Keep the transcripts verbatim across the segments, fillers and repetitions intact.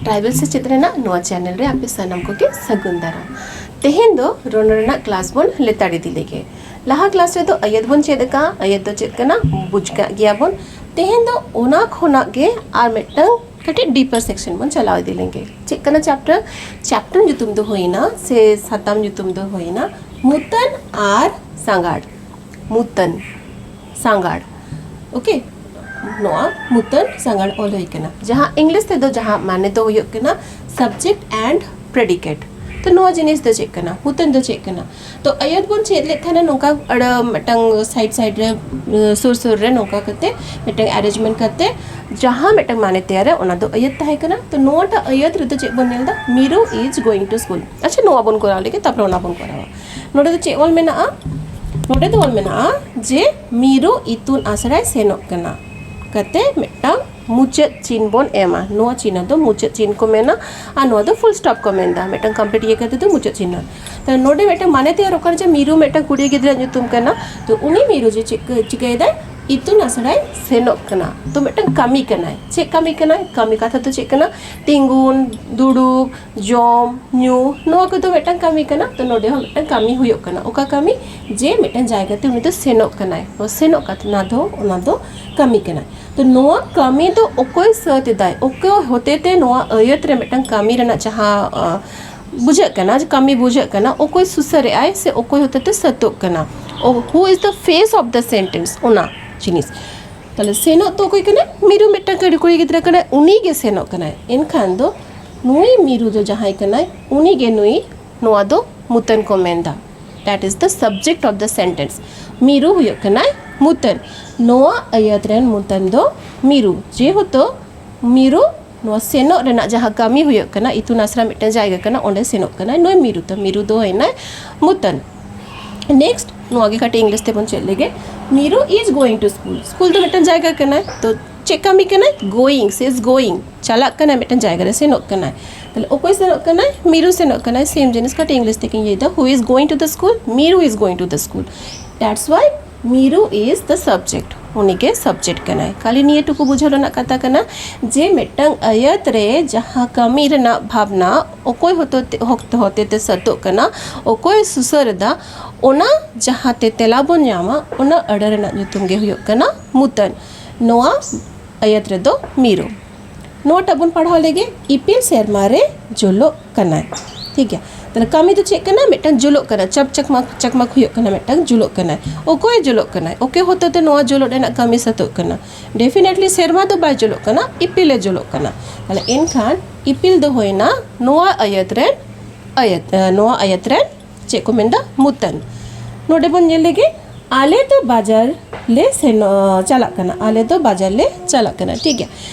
Tribal ᱥᱮᱪᱮᱫ ᱨᱮᱱᱟᱜ ᱱᱚᱣᱟ ᱪᱮᱱᱮᱞ ᱨᱮ ᱟᱯᱮ ᱥᱟᱱᱟᱢ ᱠᱚᱜᱮ ᱥᱟᱹᱜᱩᱱ ᱫᱟᱨᱟᱢ᱾ ᱛᱮᱦᱮᱧ ᱫᱚ ᱨᱚᱱᱚᱲ ᱨᱮᱱᱟᱜ ᱠᱞᱟᱥ ᱵᱚᱱ ᱞᱮᱛᱟᱲ ᱤᱫᱤ ᱞᱮᱜᱮ᱾ ᱞᱟᱦᱟ ᱠᱞᱟᱥ ᱨᱮᱫᱚ ᱟᱹᱭᱟᱹᱛ ᱵᱚᱱ ᱪᱮᱫ ᱟᱠᱟᱫᱼᱟ᱾ ᱟᱹᱭᱟᱹᱛ ᱫᱚ ᱪᱮᱫ ᱠᱟᱱᱟ ᱵᱩᱡᱽ ᱠᱟᱜ ᱜᱮᱭᱟ ᱵᱚᱱ᱾ ᱛᱮᱦᱮᱧ ᱫᱚ ᱚᱱᱟ ᱠᱷᱚᱱᱟᱜ ᱜᱮ ᱟᱨ ᱢᱤᱫᱴᱟᱝ ᱠᱟᱹᱴᱤᱡ ᱰᱤᱯᱟᱨ ᱥᱮᱠᱥᱚᱱ ᱵᱚᱱ ᱪᱟᱞᱟᱣ ᱤᱫᱤ ᱞᱮᱜᱮ᱾ ᱪᱮᱫ ᱠᱟᱱᱟ ᱪᱮᱯᱴᱟᱨ? ᱪᱮᱯᱴᱟᱨ ᱧᱩᱛᱩᱢ ᱫᱚ ᱦᱩᱭᱱᱟ ᱥᱮ ᱥᱟᱛᱟᱢ ᱧᱩᱛᱩᱢ ᱫᱚ ᱦᱩᱭᱱᱟ ᱢᱩᱛᱟᱹᱱ ᱟᱨ ᱥᱟᱸᱜᱟᱲ᱾ ᱢᱩᱛᱟᱹᱱ ᱥᱟᱸᱜᱟᱲ᱾ ᱳᱠᱮ, ᱱᱚᱣᱟ ᱢᱩᱛᱟᱹᱱ ᱥᱟᱸᱜᱟᱲ ᱚᱞ ᱦᱩᱭ ᱠᱟᱱᱟ, ᱡᱟᱦᱟᱸ ᱤᱝᱞᱤᱥ ᱛᱮᱫᱚ ᱡᱟᱦᱟᱸ ᱢᱟᱱᱮ ᱫᱚ ᱦᱩᱭᱩᱜ ᱠᱟᱱᱟ subject and predicate᱾ ᱛᱚ ᱱᱚᱣᱟ ᱡᱤᱱᱤᱥ ᱫᱚ ᱪᱮᱫ ᱠᱟᱱᱟ? ᱢᱩᱛᱟᱹᱱ ᱫᱚ ᱪᱮᱫ ᱠᱟᱱᱟ? ᱛᱚ ᱟᱹᱭᱟᱹᱛ ᱵᱚᱱ ᱪᱮᱫ ᱞᱮᱫ ᱛᱟᱦᱮᱱᱟ ᱱᱚᱝᱠᱟ ᱟᱹᱲᱟᱹ ᱢᱤᱫᱴᱟᱝ ᱥᱟᱭᱤᱰ ᱥᱟᱭᱤᱰ ᱨᱮ, ᱥᱩᱨ ᱥᱩᱨ ᱨᱮ ᱱᱚᱝᱠᱟ ᱠᱟᱛᱮ ᱢᱤᱫᱴᱟᱝ ᱮᱨᱮᱧᱡᱽᱢᱮᱱᱴ ᱠᱟᱛᱮ ᱡᱟᱦᱟᱸ ᱢᱤᱫᱴᱟᱝ ᱢᱟᱱᱮ ᱛᱮᱭᱟᱨᱟ, ᱚᱱᱟ ᱫᱚ ᱟᱹᱭᱟᱹᱛ ᱛᱟᱦᱮᱸ ᱠᱟᱱᱟ᱾ ᱛᱚ ᱱᱚᱣᱟᱴᱟᱜ ᱟᱹᱭᱟᱹᱛ ᱨᱮᱫᱚ ᱪᱮᱫ ᱵᱚᱱ ᱧᱮᱞ ᱮᱫᱟ? ᱢᱤᱨᱩ is going to school᱾ ᱟᱪᱪᱷᱟ, ᱱᱚᱣᱟ ᱵᱚᱱ ᱠᱚᱨᱟᱣ ᱞᱮᱜᱮ, ᱛᱟᱨᱯᱚᱨᱮ ᱚᱱᱟ ᱵᱚᱱ ᱠᱚᱨᱟᱣᱟ᱾ ᱱᱚᱰᱮ ᱫᱚ ᱪᱮᱫ ᱚᱞ ᱢᱮᱱᱟᱜᱼᱟ? ᱱᱚᱰᱮ ᱫᱚ ᱚᱞ ᱢᱮᱱᱟᱜᱼᱟ ᱡᱮ ᱢᱤᱨᱩ ᱤᱛᱩᱱ ᱟᱥᱲᱟᱭ ᱥᱮᱱᱚᱜ ᱠᱟᱱᱟ ᱠᱟᱛᱮ ᱢᱤᱫᱴᱟᱝ ᱢᱩᱪᱟᱹᱫ ᱪᱤᱱ ᱵᱚᱱ ᱮᱢᱟ᱾ ᱱᱚᱣᱟ ᱪᱤᱱᱦᱟᱹ ᱫᱚ ᱢᱩᱪᱟᱹᱫ ᱪᱤᱱ ᱠᱚ ᱢᱮᱱᱟ, ᱟᱨ ᱱᱚᱣᱟ ᱫᱚ ᱯᱷᱩᱞ ᱥᱴᱚᱯ ᱠᱚ ᱢᱮᱱᱫᱟ, ᱢᱤᱫᱴᱟᱝ ᱠᱚᱢᱯᱞᱤᱴ ᱤᱭᱟᱹ ᱠᱟᱛᱮ ᱫᱚ ᱢᱩᱪᱟᱹᱫ ᱪᱤᱱᱦᱟᱹ᱾ ᱛᱟᱦᱞᱮ ᱱᱚᱰᱮ ᱢᱤᱫᱴᱟᱝ ᱢᱟᱱᱮ ᱛᱮᱭᱟᱨᱚᱜ ᱠᱟᱱᱟ ᱡᱮ ᱢᱤᱨᱩ ᱢᱤᱫᱴᱟᱝ ᱠᱩᱲᱤ ᱜᱤᱫᱽᱨᱟᱹ ᱧᱩᱛᱩᱢ ᱠᱟᱱᱟ᱾ ᱛᱚ ᱩᱱᱤ ᱢᱤᱨᱩ ᱡᱮ ᱪᱤᱠᱟᱹ ᱪᱤᱠᱟᱹᱭᱮᱫᱟᱭ? ᱤᱛᱩᱱ ᱟᱥᱲᱟᱭ ᱥᱮᱱᱚᱜ ᱠᱟᱱᱟ᱾ ᱛᱚ ᱢᱤᱫᱴᱟᱝ ᱠᱟᱹᱢᱤ ᱠᱟᱱᱟᱭ᱾ ᱪᱮᱫ ᱠᱟᱹᱢᱤ ᱠᱟᱱᱟᱭ? ᱠᱟᱹᱢᱤ ᱠᱟᱛᱷᱟ ᱫᱚ ᱪᱮᱫ ᱠᱟᱱᱟ? ᱛᱤᱸᱜᱩᱱ, ᱫᱩᱲᱩᱵ, ᱡᱚᱢ ᱧᱩ, ᱱᱚᱣᱟ ᱠᱚᱫᱚ ᱢᱤᱫᱴᱟᱝ ᱠᱟᱹᱢᱤ ᱠᱟᱱᱟ᱾ ᱛᱚ ᱱᱚᱰᱮ ᱦᱚᱸ ᱢᱤᱫᱴᱟᱝ ᱠᱟᱹᱢᱤ ᱦᱩᱭᱩᱜ ᱠᱟᱱᱟ᱾ ᱚᱠᱟ ᱠᱟᱹᱢᱤ? ᱡᱮ ᱢᱤᱫᱴᱟᱝ ᱡᱟᱭᱜᱟᱛᱮ ᱩᱱᱤ ᱫᱚ ᱥᱮᱱᱚᱜ ᱠᱟᱱᱟᱭ᱾ ᱛᱚ ᱥᱮᱱᱚᱜ ᱠᱟᱛᱮ ᱚᱱᱟ ᱫᱚ, ᱚᱱᱟ ᱫᱚ ᱠᱟᱹᱢᱤ ᱠᱟᱱᱟᱭ᱾ ᱛᱚ ᱱᱚᱣᱟ ᱠᱟᱹᱢᱤ ᱫᱚ ᱚᱠᱚᱭ ᱥᱟᱹᱛ ᱮᱫᱟᱭ? ᱚᱠᱚᱭ ᱦᱚᱛᱮᱛᱮ ᱱᱚᱣᱟ ᱟᱹᱭᱟᱹᱛ ᱨᱮ ᱢᱤᱫᱴᱟᱝ ᱠᱟᱹᱢᱤ ᱨᱮᱱᱟᱜ ᱡᱟᱦᱟᱸ, ᱟᱸ, ᱵᱩᱡᱷᱟᱹᱜ ᱠᱟᱱᱟ, ᱡᱮ ᱠᱟᱹᱢᱤ ᱵᱩᱡᱷᱟᱹᱜ ᱠᱟᱱᱟ, ᱚᱠᱚᱭ ᱥᱩᱥᱟᱹᱨᱮᱫ ᱟᱭ ᱥᱮ ᱚᱠᱚᱭ ᱦᱚᱛᱮᱛᱮ ᱥᱟᱹᱛᱚᱜ ᱠᱟᱱᱟ? ᱚ, who is the face of the sentence? ᱚᱱᱟ ᱡᱤᱱᱤᱥ᱾ ᱛᱟᱦᱞᱮ ᱥᱮᱱᱚᱜ ᱫᱚ ᱚᱠᱚᱭ ᱠᱟᱱᱟᱭ? ᱢᱤᱨᱩ ᱢᱤᱫᱴᱟᱝ ᱠᱟᱹᱲᱤ ᱠᱩᱲᱤ ᱜᱤᱫᱽᱨᱟᱹ ᱠᱟᱱᱟᱭ, ᱩᱱᱤ ᱜᱮ ᱥᱮᱱᱚᱜ ᱠᱟᱱᱟᱭ᱾ ᱮᱱᱠᱷᱟᱱ ᱫᱚ ᱱᱩᱭ ᱢᱤᱨᱩ ᱫᱚ ᱡᱟᱦᱟᱸᱭ ᱠᱟᱱᱟᱭ, ᱩᱱᱤ ᱜᱮ ᱱᱩᱭ ᱱᱚᱣᱟ ᱫᱚ ᱢᱩᱛᱟᱹᱱ ᱠᱚ ᱢᱮᱱᱫᱟ᱾ That is the subject of the sentence. ᱢᱤᱨᱩ ᱦᱩᱭᱩᱜ ᱠᱟᱱᱟᱭ ᱢᱩᱛᱟᱹᱱ᱾ ᱱᱚᱣᱟ ᱟᱹᱭᱟᱹᱛ ᱨᱮᱱ ᱢᱩᱛᱟᱹᱱ ᱫᱚ ᱢᱤᱨᱩ᱾ ᱡᱮᱦᱮᱛᱩ ᱢᱤᱨᱩ ᱱᱚᱣᱟ ᱥᱮᱱᱚᱜ ᱨᱮᱱᱟᱜ ᱡᱟᱦᱟᱸ ᱠᱟᱹᱢᱤ ᱦᱩᱭᱩᱜ ᱠᱟᱱᱟ, ᱤᱛᱩᱱ ᱟᱥᱲᱟ ᱢᱤᱫᱴᱟᱝ ᱡᱟᱭᱜᱟ ᱠᱟᱱᱟ, ᱚᱸᱰᱮ ᱥᱮᱱᱚᱜ ᱠᱟᱱᱟᱭ ᱱᱩᱭ ᱢᱤᱨᱩ᱾ ᱛᱚ ᱢᱤᱨᱩ ᱫᱚ ᱦᱩᱭᱱᱟᱭ ᱢᱩᱛᱟᱹᱱ᱾ ᱱᱮᱠᱥᱴ, ᱱᱚᱣᱟ ᱜᱮ ᱠᱟᱹᱴᱤᱡ ᱤᱝᱞᱤᱥ ᱛᱮᱵᱚᱱ ᱪᱮᱫ ᱞᱮᱜᱮ᱾ ᱢᱤᱨᱩ is going to school. School ᱫᱚ ᱢᱤᱫᱴᱟᱝ ᱡᱟᱭᱜᱟ ᱠᱟᱱᱟ, ᱛᱚ ᱪᱮᱫ ᱠᱟᱹᱢᱤ ᱠᱟᱱᱟᱭ? Going, she is going. ᱪᱟᱞᱟᱜ ᱠᱟᱱᱟᱭ, ᱢᱤᱫᱴᱟᱝ ᱡᱟᱭᱜᱟ ᱨᱮ ᱥᱮᱱᱚᱜ ᱠᱟᱱᱟᱭ᱾ ᱛᱟᱦᱞᱮ ᱚᱠᱚᱭ ᱥᱮᱱᱚᱜ ᱠᱟᱱᱟᱭ? ᱢᱤᱨᱩ ᱥᱮᱱᱚᱜ ᱠᱟᱱᱟᱭ᱾ ᱥᱮᱢ ᱡᱤᱱᱤᱥ ᱠᱟᱹᱴᱤᱡ ᱤᱝᱞᱤᱥ ᱛᱮᱜᱤᱧ ᱞᱟᱹᱭᱫᱟ, who is going to the school? Miru is going to the school. That's why Miru is the subject. ᱩᱱᱤᱜᱮ ᱥᱟᱵᱡᱮᱠᱴ ᱠᱟᱱᱟᱭ᱾ ᱠᱷᱟᱹᱞᱤ ᱱᱤᱭᱟᱹ ᱴᱩᱠᱩ ᱵᱩᱡᱷᱟᱹᱣ ᱨᱮᱱᱟᱜ ᱠᱟᱛᱷᱟ ᱠᱟᱱᱟ ᱡᱮ ᱢᱤᱫᱴᱟᱝ ᱟᱹᱭᱟᱹᱛ ᱨᱮ ᱡᱟᱦᱟᱸ ᱠᱟᱹᱢᱤ ᱨᱮᱱᱟᱜ ᱵᱷᱟᱵᱽᱱᱟ ᱚᱠᱚᱭ ᱦᱚᱛᱮᱛᱮ ᱦᱚᱠ- ᱦᱚᱛᱮᱛᱮ ᱥᱟᱹᱛᱚᱜ ᱠᱟᱱᱟ, ᱚᱠᱚᱭ ᱥᱩᱥᱟᱹᱨ ᱮᱫᱟ, ᱚᱱᱟ ᱡᱟᱦᱟᱸᱛᱮ ᱛᱮᱞᱟ ᱵᱚᱱ ᱧᱟᱢᱟ, ᱚᱱᱟ ᱟᱹᱲᱟᱹ ᱨᱮᱱᱟᱜ ᱧᱩᱛᱩᱢ ᱜᱮ ᱦᱩᱭᱩᱜ ᱠᱟᱱᱟ ᱢᱩᱛᱟᱹᱱ᱾ ᱱᱚᱣᱟ ᱟᱹᱭᱟᱹᱛ ᱨᱮᱫᱚ ᱢᱤᱨᱩ᱾ ᱱᱚᱣᱟᱴᱟᱜ ᱵᱚᱱ ᱯᱟᱲᱦᱟᱣ ᱞᱮᱜᱮ, ᱤᱯᱤᱞ ᱥᱮᱨᱢᱟ ᱨᱮ ᱡᱩᱞᱩᱜ ᱠᱟᱱᱟᱭ᱾ ᱴᱷᱤᱠ ᱜᱮᱭᱟ, ᱛᱟᱦᱞᱮ ᱠᱟᱹᱢᱤ ᱫᱚ ᱪᱮᱫ ᱠᱟᱱᱟ? ᱢᱤᱫᱴᱟᱝ ᱡᱩᱞᱩᱜ ᱠᱟᱱᱟ, ᱪᱟᱯ ᱪᱟᱠᱢᱟᱠ ᱪᱟᱠᱢᱟᱠ ᱦᱩᱭᱩᱜ ᱠᱟᱱᱟ, ᱢᱤᱫᱴᱟᱝ ᱡᱩᱞᱩᱜ ᱠᱟᱱᱟᱭ᱾ ᱚᱠᱚᱭ ᱡᱩᱞᱩᱜ ᱠᱟᱱᱟᱭ? ᱚᱠᱚᱭ ᱦᱚᱛᱮᱛᱮ ᱱᱚᱣᱟ ᱡᱩᱞᱩᱜ ᱨᱮᱱᱟᱜ ᱠᱟᱹᱢᱤ ᱥᱟᱹᱛᱚᱜ ᱠᱟᱱᱟ? ᱰᱮᱯᱷᱤᱱᱮᱴᱞᱤ ᱥᱮᱨᱢᱟ ᱫᱚ ᱵᱟᱭ ᱡᱩᱞᱩᱜ ᱠᱟᱱᱟ, ᱤᱯᱤᱞᱮ ᱡᱩᱞᱩᱜ ᱠᱟᱱᱟ᱾ ᱛᱟᱦᱞᱮ ᱮᱱᱠᱷᱟᱱ ᱤᱯᱤᱞ ᱫᱚ ᱦᱩᱭᱱᱟ ᱱᱚᱣᱟ ᱟᱹᱭᱟᱹᱛ ᱨᱮᱱ ᱟᱹᱭᱟᱹᱛ, ᱟᱸ, ᱱᱚᱣᱟ ᱟᱹᱭᱟᱹᱛ ᱨᱮᱱ ᱪᱮᱫ ᱠᱚ ᱢᱮᱱᱫᱟ? ᱢᱩᱛᱟᱹᱱ᱾ ᱱᱚᱰᱮ ᱵᱚᱱ ᱧᱮᱞ ᱞᱮᱜᱮ, ᱟᱞᱮ ᱫᱚ ᱵᱟᱡᱟᱨ ᱞᱮ ᱥᱮᱱᱚᱜ ᱪᱟᱞᱟᱜ ᱠᱟᱱᱟ, ᱟᱞᱮ ᱫᱚ ᱵᱟᱡᱟᱨ ᱞᱮ ᱪᱟᱞᱟᱜ ᱠᱟᱱᱟ᱾ ᱴᱷᱤᱠ ᱜᱮᱭᱟ,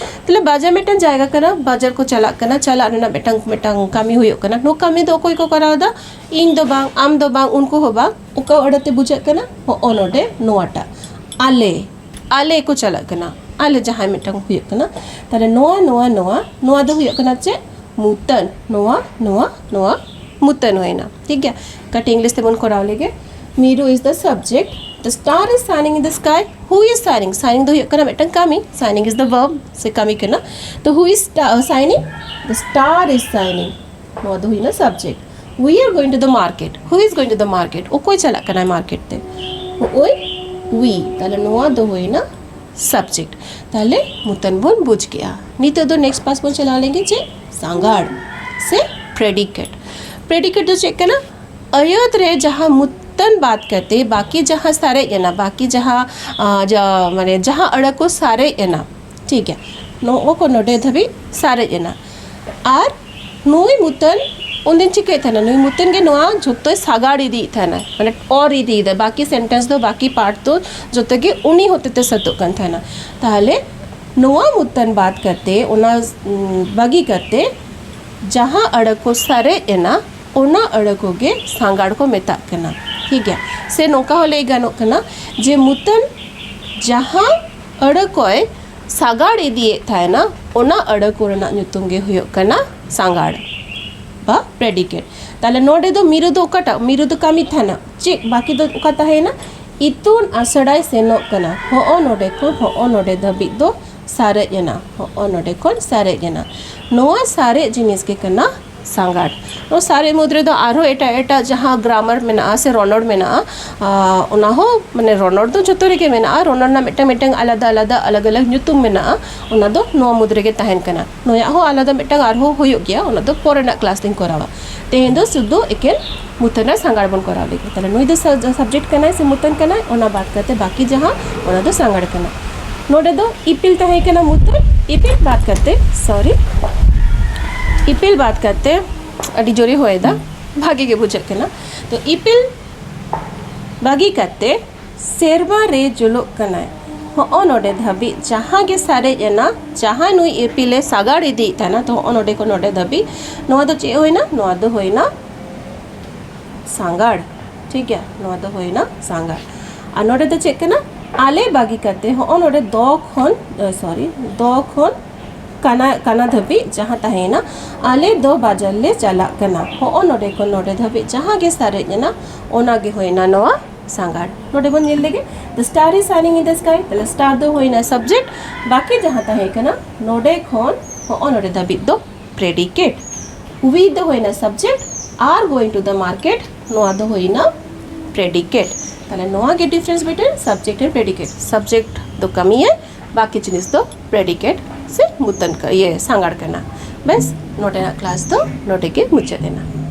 ᱛᱟᱦᱞᱮ ᱵᱟᱡᱟᱨ ᱢᱤᱫᱴᱟᱝ ᱡᱟᱭᱜᱟ ᱠᱟᱱᱟ, ᱵᱟᱡᱟᱨ ᱠᱚ ᱪᱟᱞᱟᱜ ᱠᱟᱱᱟ, ᱪᱟᱞᱟᱜ ᱨᱮᱱᱟᱜ ᱢᱤᱫᱴᱟᱝ ᱢᱤᱫᱴᱟᱝ ᱠᱟᱹᱢᱤ ᱦᱩᱭᱩᱜ ᱠᱟᱱᱟ᱾ ᱱᱚᱣᱟ ᱠᱟᱹᱢᱤ ᱫᱚ ᱚᱠᱚᱭ ᱠᱚ ᱠᱚᱨᱟᱣ ᱮᱫᱟ? ᱤᱧ ᱫᱚ ᱵᱟᱝ, ᱟᱢ ᱫᱚ ᱵᱟᱝ, ᱩᱱᱠᱩ ᱦᱚᱸ ᱵᱟᱝ᱾ ᱚᱠᱟ ᱟᱹᱲᱟᱹ ᱛᱮ ᱵᱩᱡᱷᱟᱹᱜ ᱠᱟᱱᱟ? ᱦᱚᱸᱜᱼᱚ ᱱᱚᱰᱮ ᱱᱚᱣᱟᱴᱟᱜ, ᱟᱞᱮ, ᱟᱞᱮ ᱠᱚ ᱪᱟᱞᱟᱜ ᱠᱟᱱᱟ, ᱟᱞᱮ ᱡᱟᱦᱟᱸᱭ ᱢᱤᱫᱴᱟᱝ ᱦᱩᱭᱩᱜ ᱠᱟᱱᱟ᱾ ᱛᱟᱦᱞᱮ ᱱᱚᱣᱟ ᱱᱚᱣᱟ ᱱᱚᱣᱟ ᱱᱚᱣᱟ ᱫᱚ ᱦᱩᱭᱩᱜ ᱠᱟᱱᱟ ᱪᱮᱫ? ᱢᱩᱛᱟᱹᱱ᱾ ᱱᱚᱣᱟ ᱱᱚᱣᱟ ᱱᱚᱣᱟ ᱢᱩᱛᱟᱹᱱ ᱦᱩᱭᱱᱟ᱾ ᱴᱷᱤᱠ ᱜᱮᱭᱟ, ᱠᱟᱹᱴᱤᱡ ᱤᱝᱞᱤᱥ ᱛᱮᱵᱚᱱ ᱠᱚᱨᱟᱣ ᱞᱮᱜᱮ᱾ Miru is the subject. The star is shining in the sky. Who is shining? Shining ᱫᱚ ᱦᱩᱭᱩᱜ ᱠᱟᱱᱟ ᱢᱤᱫᱴᱟᱝ ᱠᱟᱹᱢᱤ, shining is the verb, ᱥᱮ ᱠᱟᱹᱢᱤ ᱠᱟᱱᱟ᱾ ᱛᱚ who is sta- shining? The star is shining. ᱱᱚᱣᱟ ᱫᱚ ᱦᱩᱭᱱᱟ subject. We are going to the market. Who is going to the market? ᱚᱠᱚᱭ ᱪᱟᱞᱟᱜ ᱠᱟᱱᱟᱭ ᱢᱟᱨᱠᱮᱴ ᱛᱮ? ᱚᱠᱚᱭ? We. ᱛᱟᱦᱞᱮ ᱱᱚᱣᱟ ᱫᱚ ᱦᱩᱭᱱᱟ subject. ᱛᱟᱦᱞᱮ ᱢᱩᱛᱟᱹᱱ ᱵᱚᱱ ᱵᱩᱡᱽ ᱠᱮᱜᱼᱟ᱾ ᱱᱤᱛᱚᱜ ᱫᱚ ᱱᱮᱠᱥᱴ ᱯᱟᱥ ᱵᱚᱱ ᱪᱟᱞᱟᱣ ᱞᱮᱱᱜᱮ, ᱪᱮᱫ? ᱥᱟᱸᱜᱟᱲ ᱥᱮ predicate. Predicate ᱫᱚ ᱪᱮᱫ ᱠᱟᱱᱟ? ᱟᱹᱭᱟᱹᱛ ᱨᱮ ᱡᱟᱦᱟᱸ ᱢᱩᱛᱟᱹᱱ ᱵᱟᱫ ᱠᱟᱛᱮ ᱵᱟᱹᱠᱤ ᱡᱟᱦᱟᱸ ᱥᱟᱨᱮᱡ ᱮᱱᱟ, ᱵᱟᱹᱠᱤ ᱡᱟᱦᱟᱸ, ᱟᱸ, ᱡᱟ-, ᱢᱟᱱᱮ ᱡᱟᱦᱟᱸ ᱟᱹᱲᱟᱹ ᱠᱚ ᱥᱟᱨᱮᱡ ᱮᱱᱟ, ᱴᱷᱤᱠ ᱜᱮᱭᱟ, ᱱᱚᱜᱼᱚ ᱠᱚ ᱱᱚᱰᱮ ᱫᱷᱟᱹᱵᱤᱡ ᱥᱟᱨᱮᱡ ᱮᱱᱟ᱾ ᱟᱨ ᱱᱩᱭ ᱢᱩᱛᱟᱹᱱ ᱩᱱᱫᱤᱱ ᱪᱤᱠᱟᱹᱭᱮᱫ ᱛᱟᱦᱮᱱᱟ? ᱱᱩᱭ ᱢᱩᱛᱟᱹᱱ ᱜᱮ ᱱᱚᱣᱟ ᱡᱷᱚᱛᱚᱭ ᱥᱟᱜᱟᱲ ᱤᱫᱤᱭᱮᱫ ᱛᱟᱦᱮᱱᱟ, ᱢᱟᱱᱮ ᱚᱨ ᱤᱫᱤᱭᱮᱫᱟᱭ᱾ ᱵᱟᱹᱠᱤ ᱥᱮᱱᱴᱮᱱᱥ ᱫᱚ, ᱵᱟᱹᱠᱤ ᱯᱟᱨᱴ ᱫᱚ ᱡᱚᱛᱚ ᱜᱮ ᱩᱱᱤ ᱦᱚᱛᱮᱛᱮ ᱥᱟᱹᱛᱚᱜ ᱠᱟᱱ ᱛᱟᱦᱮᱱᱟ᱾ ᱛᱟᱦᱚᱞᱮ ᱱᱚᱣᱟ ᱢᱩᱛᱟᱹᱱ ᱵᱟᱫ ᱠᱟᱛᱮ, ᱚᱱᱟ, ᱩᱢ, ᱵᱟᱹᱜᱤ ᱠᱟᱛᱮ ᱡᱟᱦᱟᱸ ᱟᱹᱲᱟᱹ ᱠᱚ ᱥᱟᱨᱮᱡ ᱮᱱᱟ, ᱚᱱᱟ ᱟᱹᱲᱟᱹ ᱠᱚᱜᱮ ᱥᱟᱸᱜᱟᱲ ᱠᱚ ᱢᱮᱛᱟᱜ ᱠᱟᱱᱟ᱾ ᱴᱷᱤᱠ ᱜᱮᱭᱟ, ᱥᱮ ᱱᱚᱝᱠᱟ ᱦᱚᱸ ᱞᱟᱹᱭ ᱜᱟᱱᱚᱜ ᱠᱟᱱᱟ ᱡᱮ ᱢᱩᱛᱟᱹᱱ ᱡᱟᱦᱟᱸ ᱟᱹᱲᱟᱹ ᱠᱚᱭ ᱥᱟᱜᱟᱲ ᱤᱫᱤᱭᱮᱫ ᱛᱟᱦᱮᱱᱟ, ᱚᱱᱟ ᱟᱹᱲᱟᱹ ᱠᱚ ᱨᱮᱱᱟᱜ ᱧᱩᱛᱩᱢ ᱜᱮ ᱦᱩᱭᱩᱜ ᱠᱟᱱᱟ ᱥᱟᱸᱜᱟᱲ ᱵᱟ predicate᱾ ᱛᱟᱦᱞᱮ ᱱᱚᱰᱮ ᱫᱚ ᱢᱤᱨᱩ ᱫᱚ ᱚᱠᱟᱴᱟᱜ? ᱢᱤᱨᱩ ᱫᱚ ᱠᱟᱹᱢᱤ ᱛᱟᱦᱮᱱᱟ᱾ ᱪᱮᱫ ᱵᱟᱹᱠᱤ ᱫᱚ ᱚᱠᱟ ᱛᱟᱦᱮᱸᱭᱮᱱᱟ? ᱤᱛᱩᱱ ᱟᱥᱲᱟᱭ ᱥᱮᱱᱚᱜ ᱠᱟᱱᱟ᱾ ᱦᱚᱸᱜᱼᱚ ᱱᱚᱰᱮ ᱠᱷᱚᱱ ᱦᱚᱸᱜᱼᱚ ᱱᱚᱰᱮ ᱫᱷᱟᱹᱵᱤᱡ ᱫᱚ ᱥᱟᱨᱮᱡ ᱮᱱᱟ᱾ ᱦᱚᱸᱜᱼᱚ ᱱᱚᱰᱮ ᱠᱷᱚᱱ ᱥᱟᱨᱮᱡ ᱮᱱᱟ᱾ ᱱᱚᱣᱟ ᱥᱟᱨᱮᱡ ᱡᱤᱱᱤᱥ ᱜᱮ ᱠᱟᱱᱟ ᱥᱟᱸᱜᱟᱲ᱾ ᱱᱚᱣᱟ ᱥᱟᱨᱮᱡ ᱢᱩᱫᱽ ᱨᱮᱫᱚ ᱟᱨᱦᱚᱸ ᱮᱴᱟᱜ ᱮᱴᱟᱜ ᱡᱟᱦᱟᱸ ᱜᱨᱟᱢᱟᱨ ᱢᱮᱱᱟᱜᱼᱟ ᱥᱮ ᱨᱚᱱᱚᱲ ᱢᱮᱱᱟᱜᱼᱟ, ᱟᱨ ᱚᱱᱟ ᱦᱚᱸ ᱢᱟᱱᱮ ᱨᱚᱱᱚᱲ ᱫᱚ ᱡᱚᱛᱚ ᱨᱮᱜᱮ ᱢᱮᱱᱟᱜᱼᱟ᱾ ᱨᱚᱱᱚᱲ ᱨᱮᱱᱟᱜ ᱢᱤᱫᱴᱟᱝ ᱢᱤᱫᱴᱟᱝ ᱟᱞᱟᱫᱟ ᱟᱞᱟᱫᱟ ᱟᱞᱟᱜᱽ ᱟᱞᱟᱜᱽ ᱧᱩᱛᱩᱢ ᱢᱮᱱᱟᱜᱼᱟ᱾ ᱚᱱᱟ ᱫᱚ ᱱᱚᱣᱟ ᱢᱩᱫᱽ ᱨᱮᱜᱮ ᱛᱟᱦᱮᱱ ᱠᱟᱱᱟ᱾ ᱱᱚᱣᱟᱜ ᱦᱚᱸ ᱟᱞᱟᱫᱟ ᱢᱤᱫᱴᱟᱝ ᱟᱨᱦᱚᱸ ᱦᱩᱭᱩᱜ ᱜᱮᱭᱟ, ᱚᱱᱟ ᱫᱚ ᱯᱚᱨᱮᱱᱟᱜ ᱠᱞᱟᱥ ᱨᱤᱧ ᱠᱚᱨᱟᱣᱟ᱾ ᱛᱮᱦᱮᱧ ᱫᱚ ᱥᱩᱫᱷᱩ ᱮᱠᱮᱱ ᱢᱩᱛᱷᱟᱹᱱ ᱟᱨ ᱥᱟᱸᱜᱟᱲ ᱵᱚᱱ ᱠᱚᱨᱟᱣ ᱞᱮᱜᱮ᱾ ᱛᱟᱦᱞᱮ ᱱᱩᱭ ᱫᱚ ᱥᱟ-, subject ᱠᱟᱱᱟᱭ ᱥᱮ ᱢᱩᱛᱷᱟᱹᱱ ᱠᱟᱱᱟᱭ, ᱚᱱᱟ ᱵᱟᱫ ᱠᱟᱛᱮ ᱵᱟᱠᱤ ᱡᱟᱦᱟᱸ, ᱚᱱᱟ ᱫᱚ ᱥᱟᱸᱜᱟᱲ ᱠᱟᱱᱟ᱾ ᱱᱚᱰᱮ ᱫᱚ ᱤᱯᱤᱞ ᱛᱟᱦᱮᱸ ᱠᱟᱱᱟ ᱢᱩᱛᱷᱟᱹᱱ, ᱤᱯᱤᱞ ᱵᱟᱫ ᱠᱟᱛᱮ, sorry, ᱤᱯᱤᱞ ᱵᱟᱫ ᱠᱟᱛᱮ, ᱟᱹᱰᱤ ᱡᱳᱨᱮ ᱦᱚᱭᱮᱫᱟ, ᱵᱷᱟᱜᱮ ᱜᱮ ᱵᱩᱡᱷᱟᱹᱜ ᱠᱟᱱᱟ᱾ ᱛᱚ ᱤᱯᱤᱞ ᱵᱟᱹᱜᱤ ᱠᱟᱛᱮ ᱥᱮᱨᱢᱟ ᱨᱮ ᱡᱩᱞᱩᱜ ᱠᱟᱱᱟᱭ᱾ ᱦᱚᱸᱜᱼᱚ ᱱᱚᱰᱮ ᱫᱷᱟᱹᱵᱤᱡ ᱡᱟᱦᱟᱸ ᱜᱮ ᱥᱟᱨᱮᱡ ᱮᱱᱟ, ᱡᱟᱦᱟᱸ ᱱᱩᱭ ᱤᱯᱤᱞᱮ ᱥᱟᱜᱟᱲ ᱤᱫᱤᱭᱮᱫ ᱛᱟᱦᱮᱱᱟ, ᱛᱚ ᱦᱚᱸᱜᱼᱚ ᱱᱚᱰᱮ ᱠᱷᱚᱱ ᱱᱚᱰᱮ ᱫᱷᱟᱹᱵᱤᱡ, ᱱᱚᱣᱟ ᱫᱚ ᱪᱮᱫ ᱦᱩᱭᱱᱟ? ᱱᱚᱣᱟ ᱫᱚ ᱦᱩᱭᱱᱟ ᱥᱟᱸᱜᱟᱲ᱾ ᱴᱷᱤᱠ ᱜᱮᱭᱟ, ᱱᱚᱣᱟ ᱫᱚ ᱦᱩᱭᱱᱟ ᱥᱟᱸᱜᱟᱲ᱾ ᱟᱨ ᱱᱚᱰᱮ ᱫᱚ ᱪᱮᱫ ᱠᱟᱱᱟ? ᱟᱞᱮ ᱵᱟᱹᱜᱤ ᱠᱟᱛᱮ ᱦᱚᱸᱜᱼᱚ ᱱᱚᱰᱮ ᱫᱚ ᱠᱷᱚᱱ, ᱥᱚᱨᱤ, ᱫᱚ ᱠᱷᱚᱱ ᱠᱟᱱᱟ, ᱠᱟᱱᱟ ᱫᱷᱟᱹᱵᱤᱡ ᱡᱟᱦᱟᱸ ᱛᱟᱦᱮᱸᱭᱮᱱᱟ, ᱟᱞᱮ ᱫᱚ ᱵᱟᱡᱟᱨ ᱞᱮ ᱪᱟᱞᱟᱜ ᱠᱟᱱᱟ᱾ ᱦᱚᱸᱜᱼᱚ ᱱᱚᱰᱮ ᱠᱷᱚᱱ ᱱᱚᱰᱮ ᱫᱷᱟᱹᱵᱤᱡ ᱡᱟᱦᱟᱸ ᱜᱮ ᱥᱟᱨᱮᱡ ᱮᱱᱟ, ᱚᱱᱟ ᱜᱮ ᱦᱩᱭᱱᱟ ᱱᱚᱣᱟ ᱥᱟᱸᱜᱟᱲ᱾ ᱱᱚᱰᱮ ᱵᱚᱱ ᱧᱮᱞ ᱞᱮᱜᱮ, the star is shining in the sky, ᱛᱟᱦᱞᱮ star ᱫᱚ ᱦᱩᱭᱱᱟ subject, ᱵᱟᱠᱤ ᱡᱟᱦᱟᱸ ᱛᱟᱦᱮᱸ ᱠᱟᱱᱟ ᱱᱚᱰᱮ ᱠᱷᱚᱱ ᱦᱚᱸᱜᱼᱚ ᱱᱚᱰᱮ ᱫᱷᱟᱹᱵᱤᱡ ᱫᱚ predicate, we ᱫᱚ ᱦᱩᱭᱱᱟ subject, are going to the market, ᱱᱚᱣᱟ ᱫᱚ ᱦᱩᱭᱱᱟ predicate᱾ ᱛᱟᱦᱞᱮ ᱱᱚᱣᱟ ᱜᱮ difference between subject and predicate᱾ Subject ᱫᱚ ᱠᱟᱹᱢᱤᱭᱟᱭ, ᱵᱟᱠᱤ ᱡᱤᱱᱤᱥ ᱫᱚ predicate ᱥᱮ ᱢᱩᱛᱟᱹᱱ ᱠᱟ-, ᱤᱭᱟᱹ, ᱥᱟᱸᱜᱟᱲ ᱠᱟᱱᱟ᱾ ᱵᱮᱥ, ᱱᱚᱰᱮᱱᱟᱜ ᱠᱞᱟᱥ ᱫᱚ ᱱᱚᱰᱮ ᱜᱮ ᱢᱩᱪᱟᱹᱫ ᱮᱱᱟ᱾